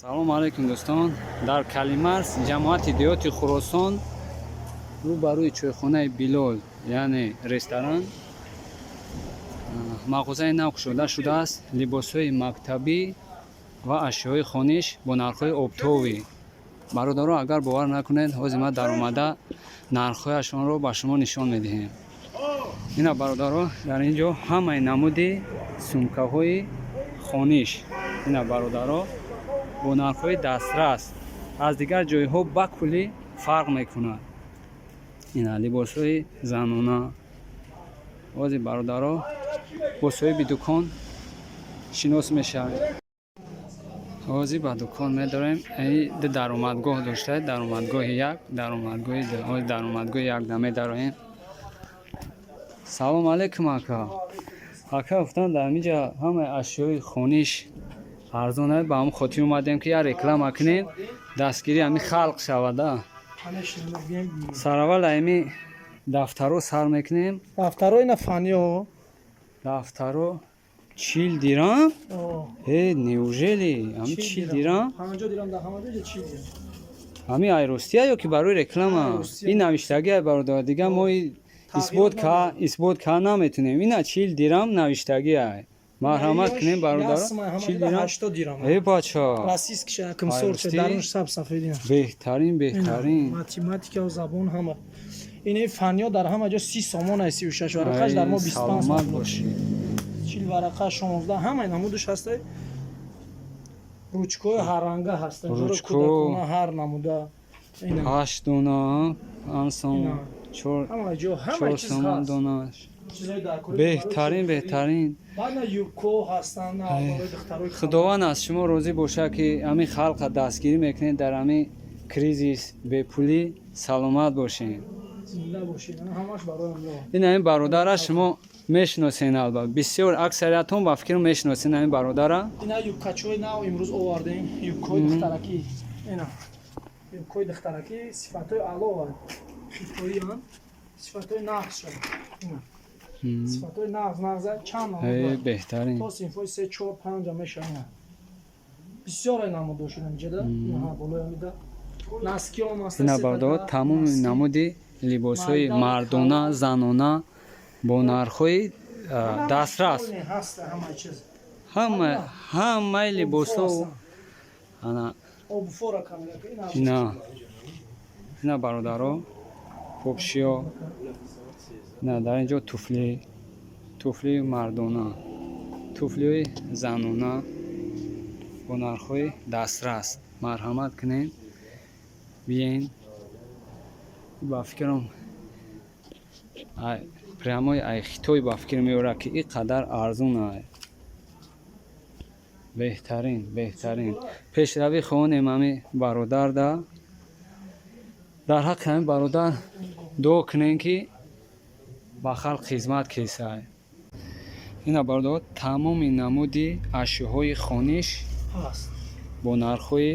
Салому алайкум, дӯстон. Дар Калимарс, ҷамоати деҳоти Хуросон, рӯ ба рӯи чойхонаи Билол, яъне ресторан, мағозаи нав кушода шудааст. Либосҳои мактабӣ ва ашёи хониш бо нархҳои оптовӣ. Бародаро, агар бовар накунед, ҳозир ман даромада нархҳояшонро ба шумо нишон медиҳем. Ина, бародаро, дар ин ҷо ҳамаи намуди сумкаҳои хониш, ина, бародаро, бо нархҳои дастрас, аз дигар ҷойҳо ба куллӣ фарқ мекунад. Ина, либосҳои занона. Ҳозир, бародаро, бо соҳиби дукон шинос мешавем. Ҳозир ба дукон медорем. Ду даромадгоҳ дошта: даромадгоҳи як, даромадгоҳи ду. Ҳозир даромадгоҳи як да медароем. Салом алейкум, ака. Ака, гуфтанд, дар ҳаминҷа ҳамаи ашёи хониш арзон. Ба ҳамн хотир омадем, ки як реклама кунем, дастгирии ҳамин халқ шавада. Сараввал ҳами дафтаро сар мекунем. Дафтаро ина, фаниё. Дафтаро 40 дирам? Э, неужели ҳами 40 дирам? 50 дирам дар ҳама ҷо, 40 дирам. Ҳами айростия ё ки барои реклама? Ин навиштагӣ ай, бародар, дига мо исбот ка наметунем. Ина, 40 дирам навиштагӣ ай. Марҳамат кунем, бародар, 40 дирам. 80 дирам. Э, бача. Российский кимсорча, дарунш саб сафед. Беҳтарин, беҳтарин. Математика, забон, ҳама. Ин фаниё дар ҳама ҷо 30 сомон ай, 36 варақаш, дар мо 25. Саломат бошӣ. 40 варақа 16, ҳамаи намудаш ҳаста. Ручкои ҳарранга ҳаста. Ручко. Ҳар намуда. Ҳашт дона ансом чор ҳама ҷо ҳама чор чиз сомон ҳаст. Донаш. Чизои даркорӣ. Беҳтарин, беҳтарин. Баъд на юбко ҳастанд, на барои духтарои. Худованд аз шумо розӣ бошад, ки ҳамин халқа дастгирӣ мекунед дар ҳамин кризис, бепулӣ. Саломат бошед. Зинда бошед, ҳамаш барои Аллоҳ. Ин ҳамин бародара шумо мешиносен, албат, бисёр аксариятон, ба фикрам, мешиносен ҳамин бародара. Ина, юбкачои нав имрӯз овардем, юбкои духтаракӣ. Ина, юбкои духтаракӣ, сифатҳои аъло, хитоиан, сифатҳои нағз шуд. Ина, сифатҳои нағз, нағза, чанд Э, намуд. Беҳтарин. То синфҳои се, чор, панҷа мешавад. Ина, бисёре намудо шуд инҷода. Инаҳа, болои ҳамида носкиём аст. Ина, бародар, тамоми намуди либосҳои мардона, занона бо нархҳои дастрас. Ҳаста ҳама чиз. Ҳамаи либосҳо ана. Обуфора камера ина. Ина, ина, бародаро, попшиё. Ина, дар ин ҷо туфли, туфлии мардона, туфлиҳои занона бо нархҳои дастрас. Марҳамат кунед, биен. Ба фикрам, прямой ай Хитой, ба фикр меорад, ки ин қадар арзон ай. Беҳтарин, беҳтарин. Пешравӣ хоҳонем ҳами бародарда. Дар ҳаққи ҳамин бародар дуо кунем, ки ба халқ хизмат кесай. Ина, бародар, тамоми намуди ашёҳои хониш ҳаст. бо нархҳои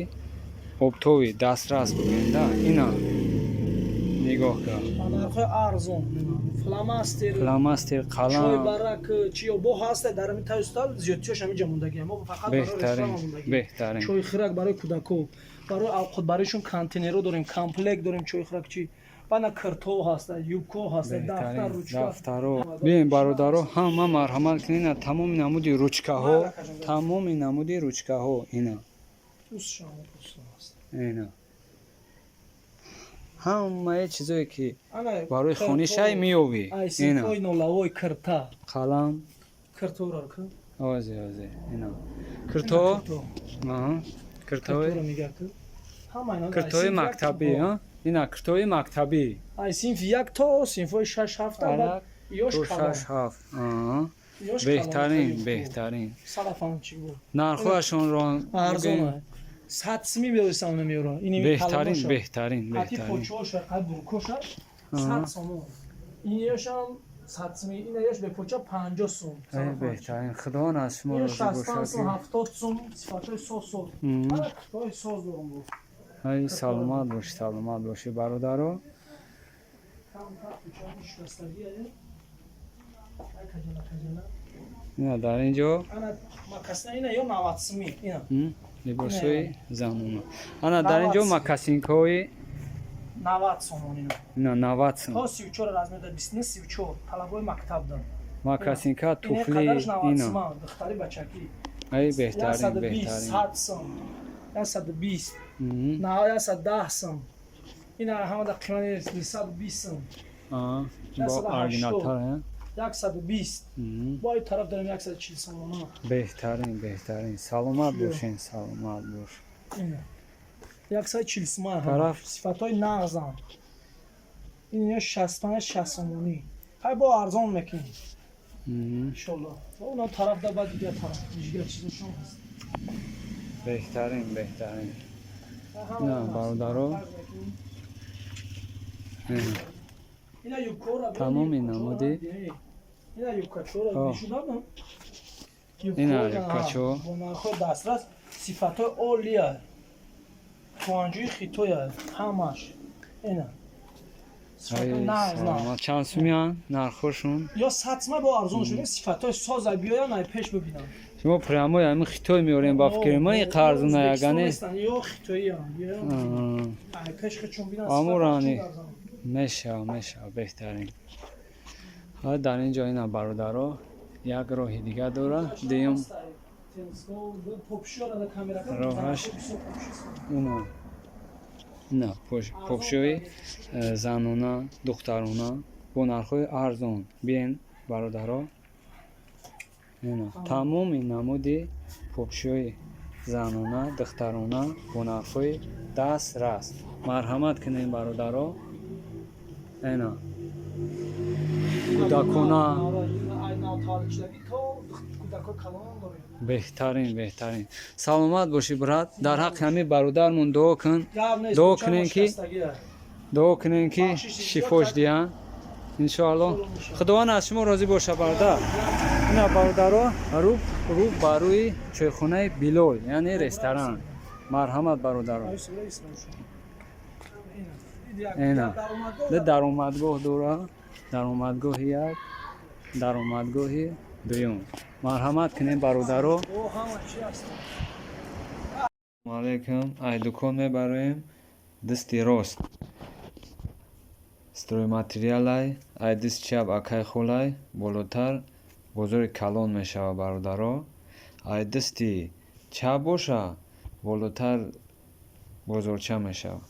оптовӣ, дастрас бигӯем да. Ина, нигоҳ кар. Ба нархҳои арзон, фломастер, фломастер, чой, қалам. Барак чиё бо ҳаста дар ҳамин таи стол, зиёдтиёш ҳаминҷа мондагӣ. Мо фақат барои Беҳтарин. реклама мондагӣ. Беҳтарин. Чойи хирак барои кӯдако, барои авқотбаришон контейнеро дорем, комплект дорем, чойи хирак чи, бана, кирто ҳаста, юбко ҳаста, дафтар, Беҳтарин. ручка. Дафтаро биёем, бародаро, ҳама марҳамат кунед. Ина, тамоми намуди ручкаҳо, тамоми намуди ручкаҳо, ина. Ина, ҳамаи чизое, ки барои хонишай, меёвӣ, ина. Ай нолавой кирта. Қалам. Киртора ка. Озе, озе, ина, кирто, киртои киртои мактабӣ, ина, киртои мактабӣ. Ай синфи як то синфҳои шаш, ҳафт. То шаш, ҳафт. Беҳтарин, беҳтарин. Нархҳояшонро? Арзон, 100 сими меорисам, намеёра. Беҳтарин, беҳтарин, беҳтарин. Почоша, буркоша 100 сомон, иниёшам 100 сими, инаёш бепоча 50 сум. Беҳтарин, Худованд аз шумо розӣ бошад. 65 сум, 70 сум, сифатҳои соз, соз, китоби соз дорам. Ай, саломат бошӣ, саломат бошӣ, бародаро. Кам шустагӣ. Ай, каҷала, каҷала. Ина, дар ин ҷо Ана макасна, ина ё 90 сими, ина. Либосҳои занона. Ана, дар ин ҷо мокасинкаҳои 90 сомон ино. Ина 90 сом. То 34 размер да, 29, 34, талабои мактаб да. Мокасинка, туфли ина. Духтари, бачакӣ. Ай, беҳтарин, беҳтарин. 100 сом, 120, на, 110 сом. Ина ҳама да қимати 120 сом. Бо оригиналтар. 120. Бо ин тараф дорем 140 сомона. Беҳтарин, беҳтарин. Саломат бошен, саломат бош. 140 сомон. Тараф. Сифатҳои нағзанд. Ин 65, 60 сомонӣ. Ҳай, бо арзон мекунем, иншолло. Она тараф да, ба дигар тараф дигар чизошон ҳаст. Беҳтарин, беҳтарин. На, бародаро. Ина юбкора. Тамоми намуди. Ина юбкачора нишон. Ина юбкачо. Бо нархҳои дастрас, сифатҳои олия, туанҷӯи хитоя ҳамаш. Ина. Чанд сумиян нархҳошун? Ё 100 сум, бо арзон шуда, сифатҳои соза. Биёян, ай пеш бибинам. Шумо прямой ҳамин хитой меорем, ба фикри ма и қарзуна ягане. Ё хитоиян, ай пеш хичон бинан. Амурани мешава, мешава, беҳтарин. Ҳа, дар ин ҷо ина, бародаро, як роҳи дига дора. Дуюм роҳаш ина, ина попшои занона, духтарона бо нархҳои арзон. Биен, бародаро, ина тамоми намуди попшои занона, духтарона бо нархҳои дастрас. Марҳамат кунем, бародаро. Ина кӯдакона. Беҳтарин, беҳтарин. Саломат бошӣ, брат. Дар ҳаққи ҳамин бародармон дуо кун. Дуо кунем, ки, дуо кунем, ки шифош диҳанд, иншоалло. Худованд аз шумо розӣ боша, бародар. Ина, бародаро, рӯ ба рӯи чойхонаи Билол, яъне ресторан. Марҳамат, бародаро. Ина ду даромадгоҳ дора: даромадгоҳи як, даромадгоҳи дуюм. Марҳамат кунем, бародаро. Алайкум. Ай дукон мебароем, дасти рост стройматериалай, ай дасти чап акай холай, болотар бозори калон мешавад, бародаро. Ай дасти чап боша, болотар бозорча мешавад.